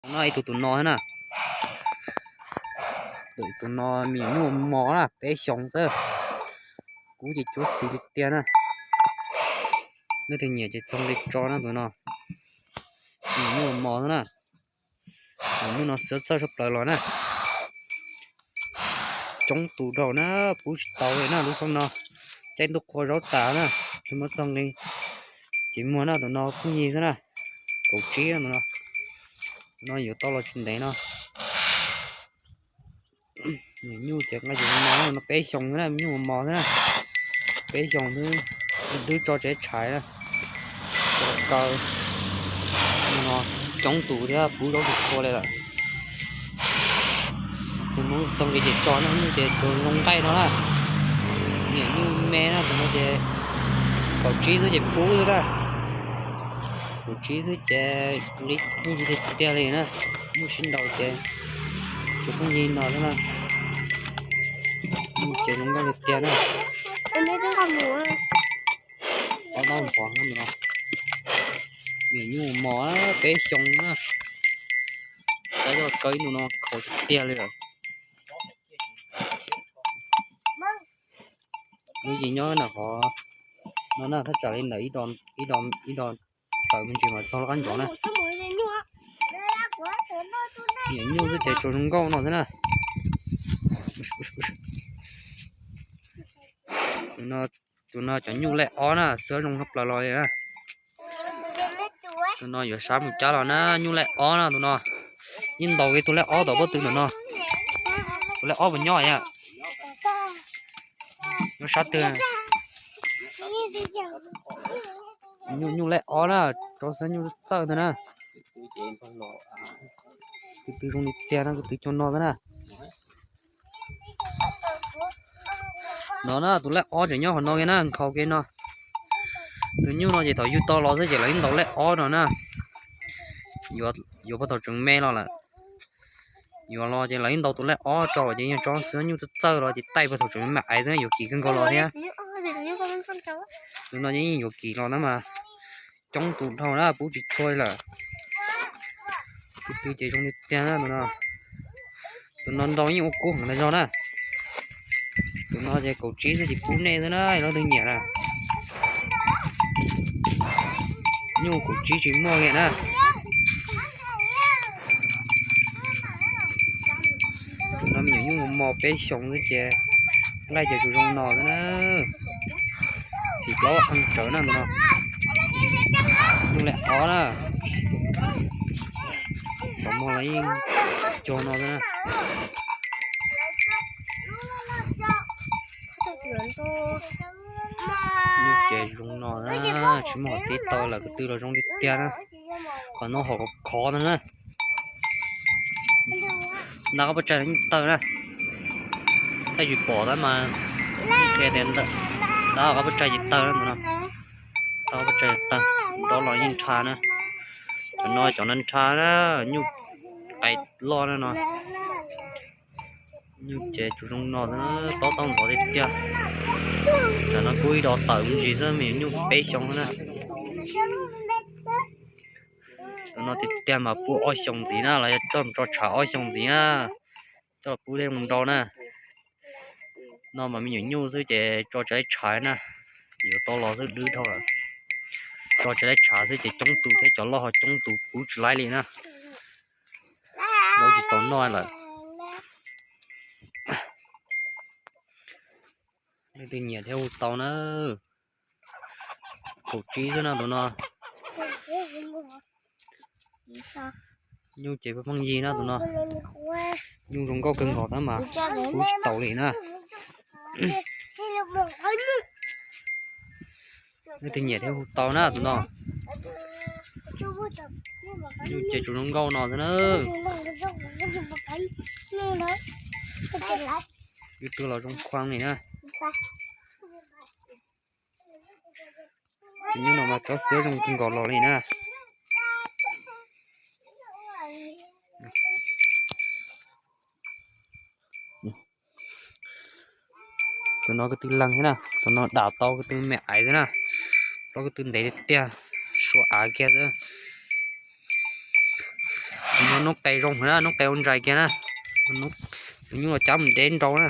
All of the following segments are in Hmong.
No ib tug tus no na, tus no me nyuam nyuj mos na, peb xyoos xwb. Kub ces cuab xiv li tiag na. Leej twg nyiam ces txhob li tso na tus no. Me nyuam nyuj mos xwb na. Tus nyuj no xiav txawj tshaj plaws los na. Coob tus dhau na, pub tsis tau li na lub xyoo no. Caij ntuj qua zaub tas na, tus muab txog nqi ces muag na tus no pheej yig xwb na. Kaum tsib no, no yuav tau los tsis ntev no. Nyuj ces nqa ces no, no peb xyoos xwb na, nyuj mos mos xwb na. Peb xyoos xwb, twb tso tsev tshais na. Tso kaw no, coob tus thiab pub zaub tsis txhua li lawm. Tus muab txog nqi ces tso na, nyuj ces tsuas zoo nqaij no na. Niam nyuj me na, tus no ces kaum tsib xwb ces pub xwb na. Kaum tsib xwb ces nqi nyuj tiag tiag li na. Nyuj sib nraus ces tsuas pheej yig no xwb na. Nyuj ces zoo nqaij tiag tiag na. Ob taub npov no, niam nyuj mos peb xyoos na. Cov yog kaw ib ntus no khov tiag tiag li lawm. Lub yim nyob ntawm qhov no na, thaj tsam li ntawm ib do tawm me ntsis mas txog lub qab ntsov na. Niam nyuj xwb ces tsuas zoo nkauj no xwb na. Tus no cov nyuj lej ob na, xwb zoo tshaj plaws los li na. Tus no yuav sab mus cab los na, nyuj lej ob na tus no. Yeej ntaus kiag tus lej ob tom pob tw ntawm no. Tus lej ob puas nyob yom? Nyob sab twg? Nyuj, nyuj lej ob na, tso xwb nyuj txawj ntag na. Ko tw zoo li tiag no, ko tw cov no xwb na. No na, tus lej ob tseem nyob qhov no kiag na, nkhaus kiag no. Tus nyuj no ces thaum yug tau los xwb ces lawv yeej ntaus lej ob no na. Yuav puag thaum tseem me los lawm. Yuav los ces lawv yeej ntaus tus lej ob tso ces yeej tso xwb nyuj txawj txawj los ces taij puag thaum tseem me me aiv xwb yuav kim kawg nkaus los thiab. Tus no yeej yuav kim los na mas coob tus dhau na pub tsis txhua li lawm. Tus twg ces zoo li tiag na tus no. Tus no nrau yeej ua kub heev tas zog na. Tus no ces kaum tsib xwb ces pub nej xwb na, leej twg nyiam na. Nyuj kaum tsib tsis muaj li na. Tus no me nyuam nyuj mos peb xyoos xwb ces nqaij ces tsuas zoo no xwb na. Xim plaub heev tsawv na tus no. Nyuj lej ob na. Cov mos los yeej cog no xwb na. Nyuj ces zoo no na, tsis muaj qhov tib tau lawm, ko tw los zoo li tiag na. Qhov no hom khov khov no na. Ntab qab pob tsaig yeej tawg na. Tej tsis pom tab mas qhia tias ntab qab pob tsaig ces tawg na tus no. Ntab qab pob tsaig tawg, nrov los yeej nrha na. Cov no cov no nrha na, nyuj qais loj na no. Nyuj ces tsuas zoo no xwb, tob tob nrov tiag tiag. Tam no kuj ib do tawm me ntsis xwb, me nyuam nyuj peb xyoo xwb na. Tam no tiag tiag mas pub ob xyoos ntxiv na, los yog coj mus tso tshav ob xyoos ntxiv na, coj pub thiaj mus nrau na. No mas me nyuam nyuj xwb ces tso tsis laib tshav na, yuav tau los xwb dwb dhau lawm. Tso tsis laib tshav xwb ces coob tus thiab, cov loj ho coob tus pub tsis laib li na. Zaub tsis txaus noj lawm. Leej twg nyiam thiab hu tau na. Kaum tsib xwb na tus no. Nyuj ces pheej yig na tus no. Nyuj zoo nkauj kawg nkaus tab mas pub tsis tau li na. Leej twg nyiam thiab hu tau na tus no. Nyuj ces tsuas zoo nkauj no xwb na. Ib tug los zoo khuam li na. Tus nyuj no mas tsob xiab zoo kawg nkaus los li na. Tus no ko tw leeg thiab na, tus no dam tau ko tw me aiv xwb na. Plaub ko tw ntev tiag tiag, suav av kiag xwb. Noob qes zoo na, noob qes ua ntsais kiag na. Nyuam nyuj los cab mus deb nrau na.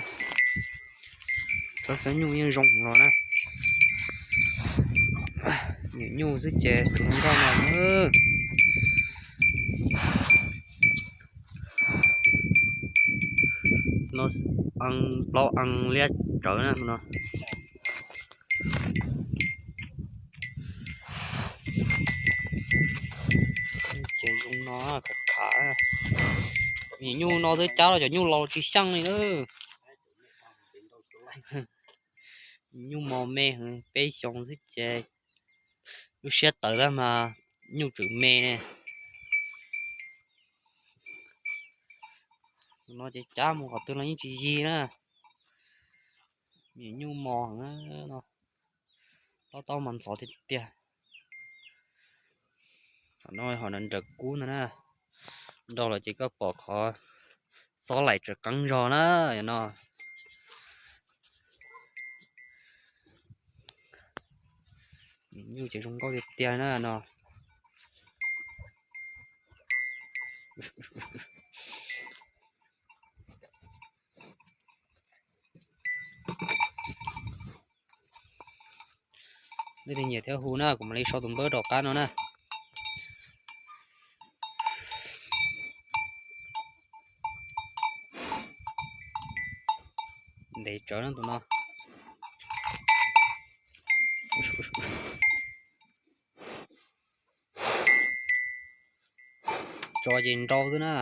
Cov xeeb nyuj yeej zoo los na. Nyuam nyuj xwb ces tsuas zoo nkauj no. No, plaub ees liab tsawv na no. Ces zoo no khav khav. Nyuam nyuj no twb cab los cov nyuj laus tsis xyeej li na. Nyuj mos me heev, peb xyoos xwb ces lub siab tawv tab mas nyuj tseem me ne. No ces cab mus qhov twg los yeej tsis yig na. Nyuam nyuj mos heev no, tob tob mas ntxhov tiag tiag. Qhov no ho nrawm kub ntag na. Nrau los ces koj pom qhov xob laim tseem qeeb zog na no. Nyuj ces zoo nkauj tiag tiag na no. Leej twg nyiam thiab hu na, kuv mam li sau tus npawb rov qab no na. Ntev tsawv no tus no. Tso ces nrau xwb na.